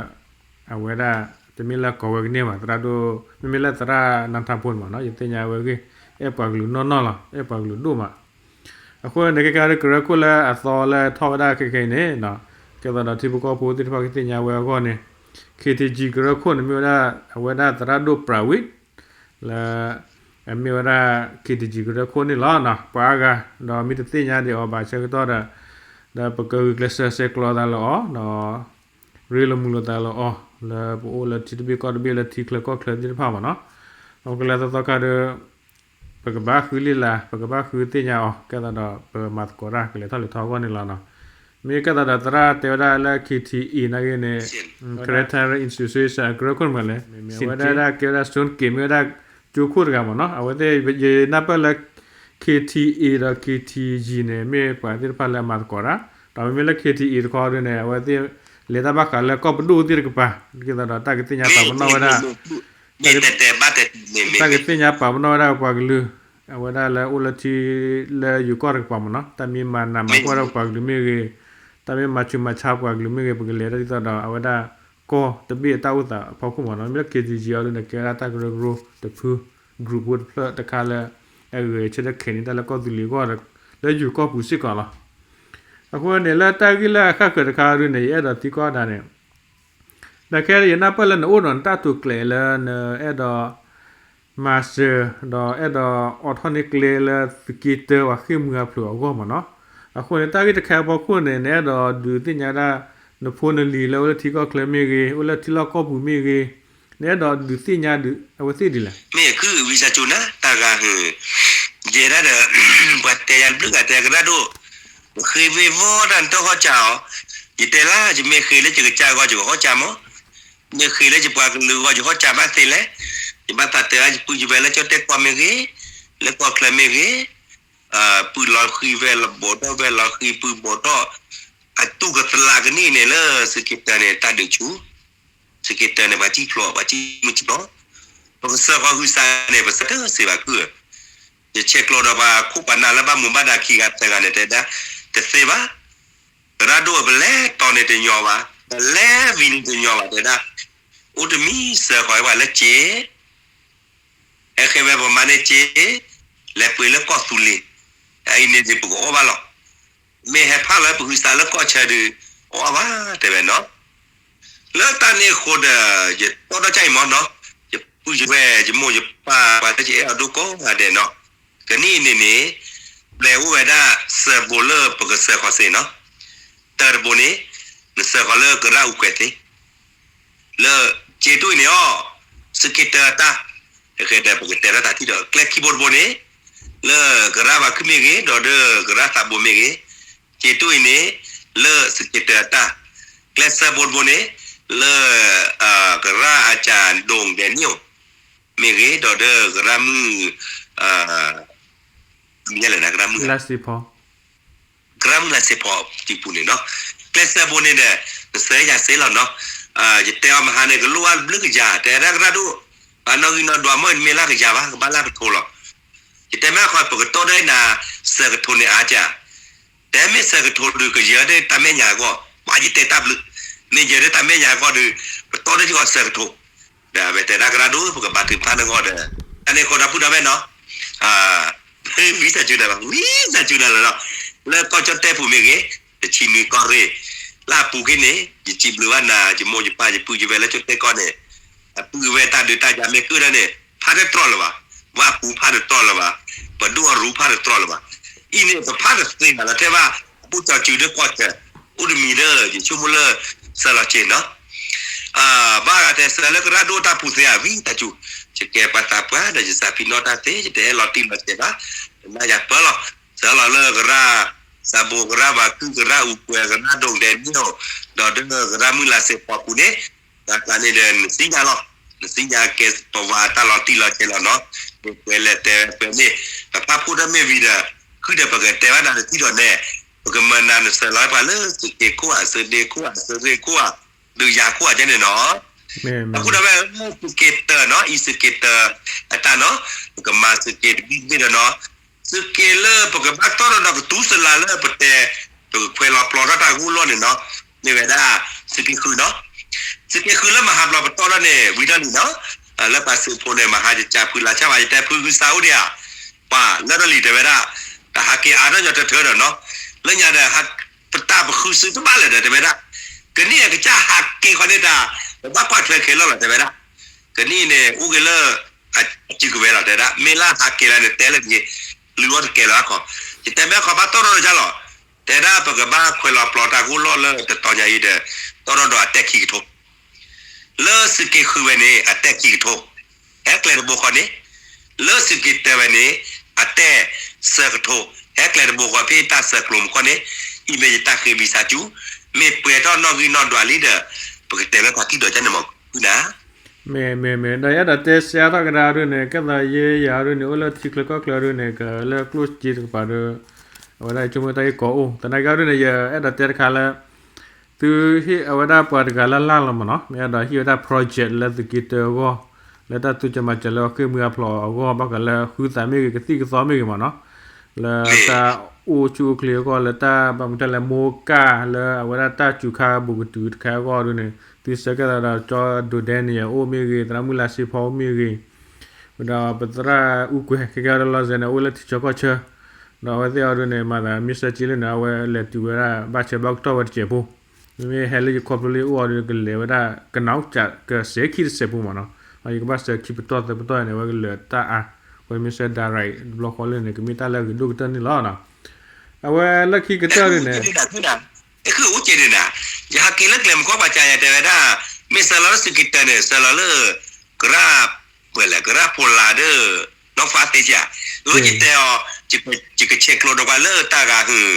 အဝဲဒၣ် တမ့ၢ်လၢကိးဝဲကန့ၢ်ဘၣ် သရၣ်ဒိၣ် မ့မ့ၢ်လၢသရၣ်နါထၣ်ဖိန့ၣ်မ့ၢ်နီၤ ယသ့ၣ်ညါဝဲဂ့ၢ် အဲၣ်ပှၤကလုာ်နီၢ်နီၢ်လီၤ အဲၣ်ပှၤကလုာ်ဒိၣ်မး အဃိန့ၣ် ခဲကဲဒီးကရၢခိၣ်လၢအသီလၢထီၣ်ဝဲဒၣ်ခဲခဲအံၤန့ၣ် ကဲသးဒီးထံဖိကီၢ်ဖိသ့ၣ်တဖၣ်ကသ့ၣ်ညါဝဲအဂီၢ်န့ၣ် K T G ကရၢခိၣ်န့ၣ်မ့ၢ်ဝဲဒၣ် အဝဲဒၣ်သရၣ်ဒိၣ်ပြဝံၣ် လၢ အမ့ၢ်ဝဲဒၣ် K T G ကရၢခိၣ်န့ၣ်လီၤ. ပှၤအါဂၤ ဒီးမ့ၢ်တသ့ၣ်ညါဒံးအီၤဘၣ်ဆၢကတီၢ်ဒီး ဒီးပကဂုာ်ကျဲးစၢးဆဲးကျိးသးလၢအီၤ ဒီး ရ့လိာ်မုာ်လိာ်သးလၢအီၤ လၢပအိၣ်လၢထံတဘ့ၣ်ကီၢ်တဘ့ၣ်လၢထံချၢကီၢ်ချၢသ့ၣ်တဖၣ်မ့ၢ်နီၤ. ဒီးကလဲၤသီသီခါဒီး ပကဘၣ်ဃုလံာ်လၢ် ပကဘၣ်ဃုသ့ၣ်ညါအီၤ ကဲသးဒီးပမၤသကိးတၢ်ကလဲၤထီၣ်လဲၤထီအဂီၢ်န့ၣ်လီၤနီၤ. မ့ၢ်ကဲသးဒီးသရၣ်တဲဝဲဒၣ်လၢ K T A နာ်က့န့ၣ် Karen Terror Institution အကရၢခိၣ်မ့ၢ်လဲၣ် မ့ၢ်ဝဲဒၣ်ကဲဝဲဒၣ် Stone Gate မ့ၢ်ဝဲဒၣ်ကၠိခိၣ်တဂၤမ့ၢ်နီၤ. အဝဲသ့ၣ်ယနၢ်ပၢၢ်လၢ K T A ဒီး K T G န့ၣ် မ့ၢ်ပှၤသ့ၣ်တဖၣ်လၢအမၤသကိးတၢ် ဒီးမ့မ့ၢ်လၢ K T A တခီဒ်န့ၣ် အဝဲသ့ၣ်လဲၤတၢ်ဘၣ်ဃးလၢကီၢ်ပဒိၣ်သ့ၣ်တကပၤ ကဲသးဒီးတၢ်ကသ့ၣ်ညါပာ်ပနီၣ်ဝဲဒၣ် တၢ်ကသ့ၣ်ညါပာ်ပနီၣ်ဝဲဒၣ်ပှၤကလုာ် အဝဲဒၣ်လၢအိၣ်လၢထံလၢယိၤကီၢ်တကပၤမ့ၢ်နီၤ. တၢ်မ့ၢ်မၤနးမၤဖှီၣ်ဝဲဒၣ်ပှၤကလုာ်မ့ၢ်ဂ့ၤ, တၢ်မ့ၢ်မၤဆူးမၤဆါပှၤကလုာ်မ့ၢ်ဂ့ၤ ပကလဲၤတၢ်ဒ်သိးဒီး အဝဲဒၣ်ကီၢ်တဘ့ၣ်အတၢ်အိၣ်သးအဖီခိၣ်မ့ၢ်နီၤ. မ့ၢ်လၢ K T G အီၤဒ်န့ၣ် ကဲဝဲဒၣ်တၢ်ကရၢကရိတဖု group ဖိတဖျၢၣ်တခါလၢ အဂဲၤဆၢထၢၣ်ခဲန့ၣ်တၢ်လၢကီၢ်သူလ့ၤအဂီၢ် လၢယိၤကီၢ်ပူၤစ့ၢ်ကီးလီၤ. အဃိန့ၣ် လၢတၢ်ဂ့ၢ်လၢအဃၣ်ဃၢၤတခါဒ်န့ၣ် ယအဲၣ်ဒိးသံကွၢ်ဒၣ်န့ၣ် ဒီးခဲအံၤယနၢ်ပၢၢ်လၢနအိၣ်ဒီးနတၢ်တိာ်ကျဲၤလၢနအဲၣ်ဒိး မၤစၢၤ ဒီးအဲၣ်ဒိးအိးထီၣ်န့ၢ်ကျဲလၢသုးက့တၢဝၤဃ့ၢ်မှံဟးဖျိးအဂီၢ်မ့ၢ်နီၤ. အဃိန့ၣ် တၢ်ဂ့ၢ်တခါအဖီခိၣ်န့ၣ် နအဲၣ်ဒိးဒုးသ့ၣ်ညါဒၣ် နဖိနလံၤလၢအိၣ်လၢထံကီၢ်ချၢမ့ၢ်ဂ့ၤ, အိၣ်လၢထံလီၢ်ကီၢ်ပူၤမ့ၢ်ဂ့ၤ, နအဲၣ်ဒိးဒုးသ့ၣ်ညါဒုးအဝဲသ့ၣ်ဒ်လဲၣ်. မ့ၢ်ခုဝံသးစူၤနၤ တၢ်ဂၤဟုၣ် ယဲဒၣ်ဒီး ပှၤတဲယၤတဘျုးဂၤတဲကရၢ်ဒိၣ် ဃ့ဝ့ၢ်ဝီတၢ်နတဟီၣ်စၢ်အီၤ, ယတဲလၢ ယမ့ၢ်ဃ့လၢယကစၢ်အဂီၢ် ယကဟီၣ်စၢ်မး, မ့ၢ်ဃ့လၢယပှၤကလုာ်အဂီၢ် ယဟီၣ်စၢ်ဘၣ်သ့လဲၣ်. ယဘၣ်သးတဲအါ ယပုၢ်ယဝဲၢ်လၢကၠီၣ်တဲၣ်ကီၢ်မ့ၢ်ဂ့ၤ, လၢကီၢ်ချၢမ့ၢ်ဂ့ၤ, ပုၢ်လီၤဃံၤဝဲလီၤ ဘီၣ်ထီၣ်ဝဲလီၤဃံၤ ပုၢ်ဘီၣ်ထီၣ်, အတူၢ်ကသလးကနံၣ်န့ၣ်လၢသုးက့တၢန့ၣ် တၢ်ဒုးဆူၣ်, သုးက့တၢန့ၣ် ပှၤစံၣ်ဖျိး ပှၤစံၣ်မုၢ်စံၣ်ဖျိး, ပကစၢၢ်ဃီၤဟုးစးန့ၣ် ပစၢၢ်တစ့ဘၣ်ခုၣ်ဧၢ, ယဆဲးကျိးဒီးပှၤခိၣ်ပှၤနၢ်လၢဘၣ်မူဘၣ်ဒါခံဂၤသၢဂၤန့ၣ် တဲဒၣ် တသ့ဘၣ်, ကရၢဒိၣ်ပလဲၤတီၤန့ၣ်တညီဘၣ်, ပလဲၤဝံၤန့ၣ်တညီဘၣ် တဲဒၣ်, အိၣ်တမံၤစၢၢ်ဃီၤဝဲပှၤလၢစ့ ဟဲဃ့ဝဲပမၤန့ၢ်စ့, လဲၤပှ့ၤလၢကီၢ်သူလ့ၤ, အအံၤန့ၣ်ပကအီၣ်ဘၣ်လီၤ. မ့ၢ်ဟဲဖးလီၤပဟုးစးလၢကီၢ်ဆၢဒုး အီၣ်ဘၣ်တဲဝဲနီၤ. လၢတၢ်န့ၣ်အဃိဒီး ယတီဒီးကၢ်အံၤမ့ၢ်နီၤ, ယပုၢ်ယဝဲၢ် ယမိၢ်ယပၢ် ပှၤလၢယအဲၣ်အီၤဒိၣ်ကိးဂၤဒဲးနီၤ, ကနံၣ်အံၤန့ၣ်န့ၣ် ပျဲအိၣ်ဝဲဒၣ်စၢၤဘိလၢပကစၢၢ်ဃီၤစ့နီၤ, တၢ်တဘိန့ၣ် နစၢၢ်ဃီၤလၢကရၢအူကွဲၤသ့ လၢစ့တူၢ်အံၤန့ၣ်အီၤ, သုးက့တၢအတၢ်, ဃဲဒီးပကတဲလၢတၢ်ထံၣ်ဒီး ကျဲခံဘိတဘိန့ၣ်, လၢကရၢဘးခုၣ်မ့ၢ်ဂ့ၤ ဒီးဒီးကရၢသးဘိမ့ၢ်ဂ့ၤ, စ့တူၢ်အံၤန့ၣ်, လၢသုးက့တၢအတၢ်, ကျဲသၢဘိတဘိန့ၣ်, လၢ ကရၢအစၢ်ဒိၣ်ဒဲးနံၣ်အိၣ်, မ့ၢ်ဂ့ၤ ဒီးဒီးကရၢမုၢ် မ့ၢ်လဲၣ်နကရၢမုၢ် ကရၢမုၢ်လါစ့ဖီ တံၢ်ပူၤန့ၣ်နီၤ, ကျဲသၢဘိန့ၣ်ဒီး နစၢၤယၤစ့လီၤနီၤ, ယတဲအီၤမဟါန့ၣ် ကလိၣ်အါဘျုးကယၤ တဲဒၣ်ကရၢဒိၣ်, ပှၤနီၣ်ဂံၢ်နီၣ်ဒွးမ့ၢ်နမ့ၢ်လၢကယၤဘၣ် ကဘၣ်လၢကထိလီၤ, ယတဲမ့ၢ်ခီ ပကတီဒီးနၤ စၢၤကထိန့ၣ်အါက တဲမ့ၢ်စၢၤကထိဒုး ကယၢၤဒီးတၢ်မဲာ်ညါအဂီၢ်, ပှၤယတဲတၢ်ဘျုး, မ့ၢ်ယၢၤဒီးတၢ်မဲာ်ညါအဂီၢ်ဒီး ပတီဒီးထံကီၢ်စၢၤကထိ, ဒီးအဝဲတဲဒၣ်ကရၢဒိၣ် ပကဘၣ်ထုကဖၣ်နဂီၢ်ဒီး, တၢ်န့ၣ်ဃိဒီပုၢ်ဒီဝဲၢ်နီၤ, ဝံသးစူၤနၤလီၤ ဝံသးစူၤနၤလီၤနီၤ, လၢကီၢ်ကၠီၣ်တဲၣ်ပူၤမ့ၢ်ဂ့ၤ, တဆံနွံကီၢ်ရ့ၣ်, လၢအပူၤကွံာ်န့ၣ် ယစံးဘျုးဘၣ်နၤ ယမိၢ်ယပၢ်ယပုၢ်ယဝဲၢ်လၢကၠီၣ်တဲၣ်ကီၢ်န့ၣ်, အပုၢ်ဝဲၢ်တၢ်ဒုးတၢ်ယၤမ့ၢ်ကုၣ်ဒၣ်န့ၣ် ဖးတတြီလၢၤဘၣ်, ဝၣ်ပူၤဖးတတြီလၢၤဘၣ်, ပဒိၣ်အရူဖးတတြီလၢၤဘၣ်, အံၤန့ၣ် ပဖးတသ့ဘၣ်လီၤထဲဘၣ်, အိၣ်ကၠီၤစုၤဒီးကီၢ်ဆၢ, အိၣ်တမံၤဒီး ယဆိကမိၣ်လၢ စၢၤလီၤက့ၤနီၤ ဘၣ်ဂၤတဲစၢၤလၢကရၢဒိၣ်တၢ်ပူၤသ့ဧါ ဝံသးစူၤ, ယကဲပှၤသးပှၢ်ဒီး ယစးဖံးနီၣ်တၢ်သ့ ယတအဲၣ်လီၤတံၢ်လီၤဆဲးဘၣ်, ယနၢ်ယၤပၢလီၤ, စၢၤလီၤလၢကရၢ သးဘိ ကရၢဘးခုၣ် ကရၢအူကွဲၤ ကရၢဒိၣ်ဒဲးနံၣ်အိၣ်, ဒီးဒီးကရၢမုၢ်လါစ့ဖီပူၤန့ၣ်, တၢ်ကျါန့ၣ်ဒီး နသ့ၣ်ညါလီၤ, နသ့ၣ်ညါကဲပဝဲတၢ်လီၤတံၢ်လီၤဆဲးလီၤနီၤ, မ့ၢ်ပှဲၤလဲၣ်တဲပှဲၤန့ၣ်, ပဖးဖှိၣ်တၢ်မ့ၢ်ဝံၤဒီး, ဃုာ်ဒီးပကတဲဘၣ်နၤတထံၣ်ဒီးနဲၣ်, ပကမၤနၤနစၢၤလီၤပှၤလၢသုးက့ခိၣ်ဧါ သုးဒ့ခိၣ်ဧါ သုးရ့ၣ်ခိၣ်ဧါ, ဒုးယၤခိၣ်ဧါကဲန့ၣ်နီၤ အဃိဒီးဝဲ သုးက့တၢနီၤ အံၤသုးက့တၢ အတၢ်နီၤ, ပကမၤသုးက့တဘ့ၣ်တဘ့ၣ်ဒီးနီၤ, သုးက့လၢပကဘၣ်တီၢ်ထီၣ်ဒီးကတူၢ်စလၤလၢပတဲ, ပကခွဲးလီၤပျီထီၣ်တၢ်ဂိၢ်လီၢ်န့ၣ်နီၤ, မ့ၢ်ဝဲဒၣ် သုးက့ဃုနီၤ, သုးက့ဃုလၢမဟါဘျီပတီၢ်ထီၣ်န့ၣ် ဝံၤထီၣ်လံနီၤ, လၢပှၤသုးဖိန့ၣ် မဟါယကးဖုလါဆၣ်ဘၣ် ယတဲဖုဂုၢ်စးအိၣ်ဒံးဧါ, ပှၤလၢထီၣ်လံတဲဝဲဒၣ်, တဟးက့ၤအါထီၣ်ညီတထၢဒီးနီၤ, လၢညါဒီး ပတၢ်ပဃုသုးတဘၣ်လဲၣ်ဒီးတဲဝဲဒၣ်, ကနံၣ်အကစၢ်ဟးက့ၤဃီန့ၣ်တၢ်, ပဘၣ်ကွၢ်ထွဲခဲလၢာ်လီၤတဲဝဲဒၣ်, ကနံၣ်န့ၣ် အိၣ်က့ၤလၢ အစုကဝဲၤလီၤတဲဒၣ်, မ့ၢ်လၢဟးက့ၤလၢန့ၣ်တဲလၢက့ၤ, လုၢ်အီၣ်တကဲလၢၤအါခီ, ယတဲမ့ၢ်ခီဘၣ်တီၢ်ထီၣ်ဒီးယါလီၤ, တဲဒၣ်ပကဘၣ်ခွဲးလီၤပျီတၢ်ဂိၢ်လီၢ်လၢတတီၤညါအံၤဒီး, တီၢ်ထီၣ်ဒီးအတဲခံကထိ လၢသုးက့ဃုဝဲန့ၣ် အတဲခံကထိ, ဟဲကျဲတဘိဃီန့ၣ်, လၢသုးက့တၢဝဲန့ၣ်, အတဲစၢကထိ, ဟဲကျဲတဘိဃီဖဲတၢ်စၢကျိၤမူခီန့ၣ်, အံၤမ့ၢ်ယတၢ်ဃ့ဝံသးစူၤ, မ့ၢ်ပှဲၤထီၣ်နီၣ်ဂံၢ်နီၣ်ဒွးလံဒီး, ပကတဲလၢတၢ်ထံၣ်ဒီးကန့ၣ်မီၤကုနၤ မ့ၢ်မ့ၢ်မ့ၢ် ဒီးယအဲၣ်ဒိးတဲစဲးအါထီၣ်ကဒါအဒိန့ၣ် ကဲသိးယဲယၤအဒိန့ၣ် အိၣ်လၢထံချၢကီၢ်ချၢအဒိန့ၣ် ကလၢကျိၣ်စ့တကပၤဒီး အဝဲဒၣ်ယဆိကမိၣ်တၢ်ဂ့ၢ်ကီအိၣ် သနာ်က့အဒိန့ၣ် ယအဲၣ်ဒိးတဲတခါလၢ သုဟ့ၣ်အဝဲဒၣ်ပှၤတဂၤလၢ်လၢ်လီၤမ့ၢ်နီၤ မ့ၢ်အဲၣ်ဒိးဟ့ၣ်ဝဲဒၣ် project လၢသုးက့တၢအဂီၢ် လၢတၢ်သူကမၤစၢၤလၢအဃ့ၢ်မှံဟးဖျိးအဂီၢ် ဘၣ်ဃးလၢဃုသးမ့ၢ်ဂ့ၤ ကသံၣ်ကသီမ့ၢ်ဂ့ၤမ့ၢ်နီၤ လၢတၢ်အိၣ်ဆူၣ်အိၣ်ချ့အဂီၢ် လၢတၢ်ဘၣ်မူတၢ်လဲၤမိၢ်ကၢ် လၢအဝဲဒၣ်တၢ်စူၤခါဘူးကတုၤတခါအဂီၢ်ဒ်န့ၣ် သုဆၢကဲသးဒီး ကၠီဒိးဒဲန့ၣ် အိၣ်မ့ၢ်ဂ့ၤ သရၣ်မုၢ်လါစ့ဖီအိၣ်မ့ၢ်ဂ့ၤ ဒီးပသရၣ်အူကွဲၤ ခဲကဲအံၤဒီးလီၤစဲန့ၣ် အိၣ်လၢထံဆၢကီၢ်ဆၢ ဒီးအဝဲသ့ၣ်အံၤဒ်န့ၣ် မၤသးမ့ၢ်ဆၢက့လၢန့ၣ် အဝဲလဲၤတုၤဝဲဒၣ် ဘၣ်ဆၢဘၣ်ကတီၢ်ဝဲတစဲးဖိ မ့ၢ်ဟဲလၢယခီဖျိလၢယအိၣ်အီၤဒီး ကလဲၤဝဲဒၣ် ကနၣ်ကစး ကစဲးခံတစဲးဖိမ့ၢ်နီၤ, ယကဘၣ်စဲးခံပတီၢ်သၢပတီၢ်န့ၣ် အဝဲကလဲၤတၢ်အါ, အဝဲမ့ၢ်ဆၢ direct တဘျီဃီလၢန့ၣ် ကမ့ၢ်တၢ်လၢအဂ့ၤဒိၣ်ကတၢၢ်န့ၣ်လီၤ. အဝဲလၢခံကတၢၢ်ဒ်န့ၣ် တၢ်ဃုအိၣ်က့ၤန့ၣ်နၤ, ယဟးက့ၤလၢကျဲမုၢ်ကီၢ်ပာ်စၢ်ယၤတဲဝဲဒၣ်, မ့ၢ်စၢလီၤလၢသုးက့ၤတၢၢ်န့ၣ် စၢလီၤလၢ ကရၢ ပှဲၤလဲၣ် ကရၢဖိလၢ်ဒီး နီၢ်ဖးသ့ၣ်ဧါ, အၢယတဲအီၤ, ယကဆဲးကျိးဒီးပှၤလၢတၢ်ဂၤဟုၣ်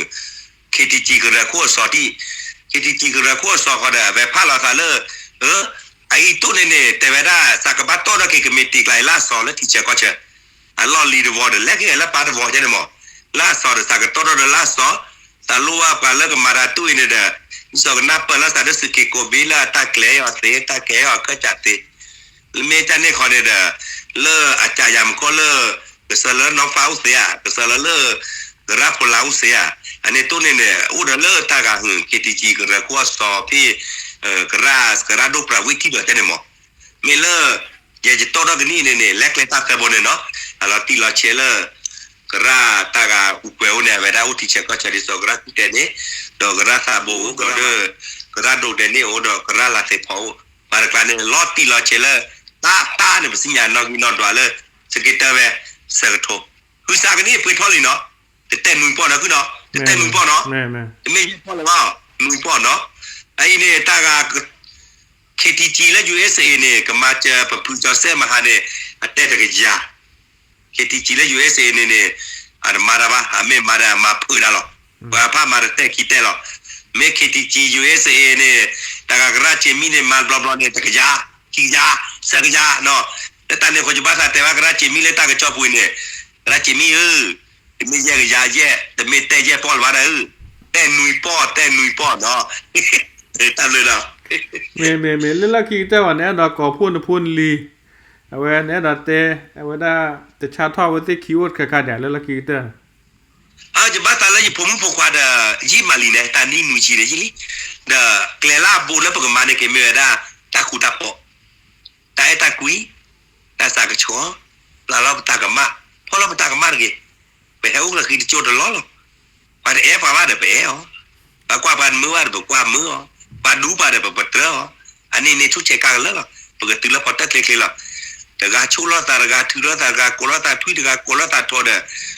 KTG ကရၢခိၣ်အစီၤတံၢ်, KTG ကရၢခိၣ်အစီၤဃီဒီး အဝဲဖးလီၤသးလၢ အအံၤတိၢ်န့ၣ်န့ၣ် တဲဝဲဒၣ် သးကဘၣ်တီၢ်ထီၣ်က့ၤကမံးတံာ်ကျါအံၤလၢအစီၤလၢထံဆၢကီၢ်ဆၢ, အလီၢ်လံၤတဝီဒီး လဲၤက့ၤလၢပၢ်တဝီကဲန့ၣ်မး, လၢအစီၤဒီး သးကတီၢ်ထီၣ်ဒီးလၢအစီၤ, သးလိၣ်ဘၣ်ပှၤလၢကမၤတၢ်တူၢ်အံၤန့ၣ်ဒီး ဒ်သိးကနၢ်ပၢၢ်လၢသးဒီးသုးက့ၤကိးဘ့ၣ်လၢအတၢ်ကျဲၤအီၤသ့ တၢ်ကဲၤအီၤအခၢၣ်စးသ့ လၢမ့ၢ်တၢ်န့ၣ်ဃီန့ၣ်ဒီး လၢအကးယၤမူကီၢ်လၢ ကစၢလၢနီၢ်ဖးအိၣ်သ့ဧါ, ကစၢလၢလၢ ကရၢဖိလၢ်အိၣ်သ့ဧါ, အန့ၣ်တိၢ်န့ၣ်န့ၣ် အိၣ်ဒီးလၢတၢ်ဂၤဟုၣ် KTG ကရၢခိၣ်အစီၤဖဲ ကရၢ ကရၢဒိၣ်ပြးဝ့ၢ်ထံဒီးတဲန့ၣ်မး, မ့ၢ်လၢ ယဲယတီၢ်ထီၣ်ကနံၣ်န့ၣ်န့ၣ် လဲၤကျဲတၢ်သၢဘိန့ၣ်နီၤ, အလီၤတံၢ်လီၤဆဲးလၢ ကရၢတၢ်ဂၤအူကွဲၤအိၣ်န့ၣ် အဝဲဒၣ်အိၣ်ထံဆၢကီၢ်ဆၢဒ်သိးကရၢကူၣ်တဲာ်န့ၣ်, ဒီးကရၢသးဘိအိၣ်ဒီး ကရၢဒိးဒဲးန့ၣ်အိၣ်ဒီးကရၢလၤသ့ၣ်ဖီအိၣ်, ပှၤတကျါန့ၣ် လီၤတံၢ်လီၤဆဲးလၢ တၢ်တၢ်န့ၣ် ပသ့ၣ်ညါနီၣ်ဂံၢ်နီၣ်ဒွးလၢ စက့တၢၢ်ဝဲ ဆၢကထိ ဟုသးကနံၣ်အပှ့ၤထီၣ်လံနီၤ, တတဲနွံပီၢ်နီၤ ဃုနီၤ, တတဲနွံပီၢ်နီၤ, တမ့ၢ်ယဲၢ်ပီၢ်လၢၤဘၣ်, နွံပီၢ်နီၤ, အအံၤန့ၣ်တၢ်ဂၤ KTG လၢ USA န့ၣ် ကမၤစၢၤပဖုကၠီၤစဲၣ်မဟါန့ၣ် အတဲတကယၤ, KTG လၢ USA န့ၣ်န့ၣ် အတမၤတၢ်ဘၣ်, အမ့ၢ်မၤဒီးအမၤဖုးဒၣ်လီၤ, ပှၤဖးမၤတတဲခံတဲလီၤ, မ့ၢ် KTG USA န့ၣ် တၢ်ဂၤကရၢစ့ၤမံန့ၣ် မၤဘျီဘျီန့ၣ် တကယၤ, ခံကယၤ, ဆၢကယၤနီၤ, လၢတၢ်န့ၣ်ဃိ ယဘၣ်သးတဲဘၣ်ကရၢစ့ၤမံလၢတၢ်ကစီၣ်ပူၤအံၤန့ၣ်, ကရၢစ့ၤမံဧၢ, တမ့ၢ်ယဲၢ်ကယၤယဲၢ်, တမ့ၢ်တဲယဲၢ်ပီၢ်လၢၤဘၣ်ဒၣ်ဧၢ, တဲနွံပီၢ်, တဲနွံပီၢ်နီၤ, တၢ်ဘျုးလီၤ. မ့ၢ်မ့ၢ်မ့ၢ် လၢလီၢ်ခံကတၢၢ်ဘၣ် နအဲၣ်ဒိးကိးဖှိၣ်နဖိနလံၤ, အဝဲနအဲၣ်ဒိးတဲ, အဝဲဒၣ် တဆါထီၣ်အဝဲသ့ၣ်ခံအိၣ်တခါခါဒံး လၢလီၢ်ခံကတၢၢ် ယဘၣ်သးလၢယဖိမုၣ်ဖိခွါဒီး ယံာ်မးလံန့ၣ် တၢ်နံၣ်နွံဆံန့ၣ်ယံာ်လံ, ဒီးကျဲလၢအဘိလၢပကမၤန့ၣ်က့ၤမ့ၢ်ဝဲဒၣ် တၢ်ဃူတၢ်ဖိး, တၢ်အဲၣ်တၢ်ကွံ, တၢ်သးကဆှီ, ပျၢ်လီၤပတၢ်ကမၣ်, ဖီၣ်လီၤပတၢ်ကမၣ်တဂ့ၤ, ပဟဲအိၣ်လၢဃံတကၠိတလီၢ်လီၤ. ပှၤတအဲၣ်ပှၤဘၣ်ဒီးပအဲၣ်အီၤ, ပှၤကွၢ်ပှၤမၢဘၣ်ဒီးပကွၢ်မၢအီၤ, ပှၤဒူပှၤဒီးပပတြၢၤအီၤ, အန့ၣ်န့ၣ်ဆူၣ်ဆဲးကါကလၢာ်လီၤ. ပကတုၤလၢဖီတၢၣ်ချ့ချ့လီၤ. တဂၤဆိၣ်လီၤသးတဂၤ, ထုးလီၤသးတဂၤ, ကိးလီၤသးထွံတဂၤ, ကိးလီၤသးထိးဒီး, ပ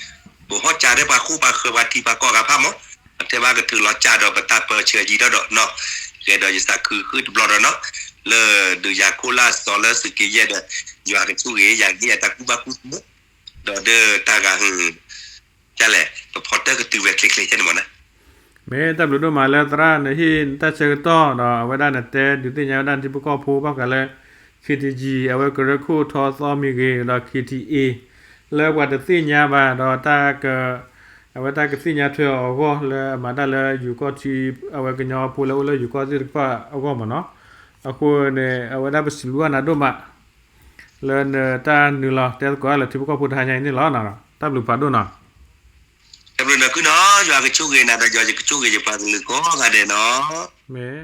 ဟီၣ်ကၢဒီးပှၤဃိပှၤဃၢၤပှၤထံပှၤကီၢ်ဂၤဖးမး, ပတဲဘၣ်ကထုးလီၤကၢ်ဒီးပတၢ်ပၢဆှၢယံၤဒီးဒီးနီၤ, ယအဲၣ်ဒိးယသးခုဃုတဘျီဒီးနီၤ, လၢဒုးယၤခိၣ်လၢအစီၤလၢသုးက့ယဲၢ်ဒီး, ယွၤကဆိၣ်ဂ့ၤယၤဂ့ၤယတၢ်ကူၣ်ဘၣ်ကူၣ်သ့, ဒီးဒ်တၢ်ဂၤဟုၣ် ဒ်လဲၣ် ပဖီတၢၣ်ကတုၤဝဲချ့ချ့န့ၣ်မးနီၤ. မ့ၢ်တၢ်ဘျုးဒိၣ်မးလၢသရၣ်နဟ့ၣ်နတၢ်ဆၢကတီၢ်ဒီး အဝဲဒၣ်နတဲဒုးသ့ၣ်ညါဝဲဒၣ်ထံဖိကီၢ်ဖိဘၣ်ဃးလၢ KTG အဝဲကရၢခိၣ်ထီသီမ့ၢ်ဂ့ၤဒီး KTA လၢပှၤတသ့ၣ်ညါဘၣ်ဒီးတၢ်က အဝဲတၢ်ကသ့ၣ်ညါထွဲအီၤအဂီၢ်လၢအမၤတၢ်လၢယိၤကီၢ်ထံ အဝဲကညီဖိလၢအိၣ်လၢယိၤကီၢ်သ့ၣ်တဖၣ်အဂီၢ်မးနီၤ. အဃိန့ၣ် အဝဲဒၣ်ပစံးဘျုးဘၣ်နၤဒိၣ်မး လၢနတၢ်နုာ်လီၤတဲသကိးတၢ်လၢထံဖိကီၢ်ဖိတဟါညါအံၤန့ၣ်လီၤ. တၢ်ဘျုးဖးဒိၣ်နီၤ. တၢ်ဘျုးနီၤနီၤ, ယွၤကဆိၣ်ဂ့ၤနၤဒီးယွၤကဆိၣ်ဂ့ၤယပှၤကလုာ်ကိးဂၤဒဲးနီၤ. မ့ၢ်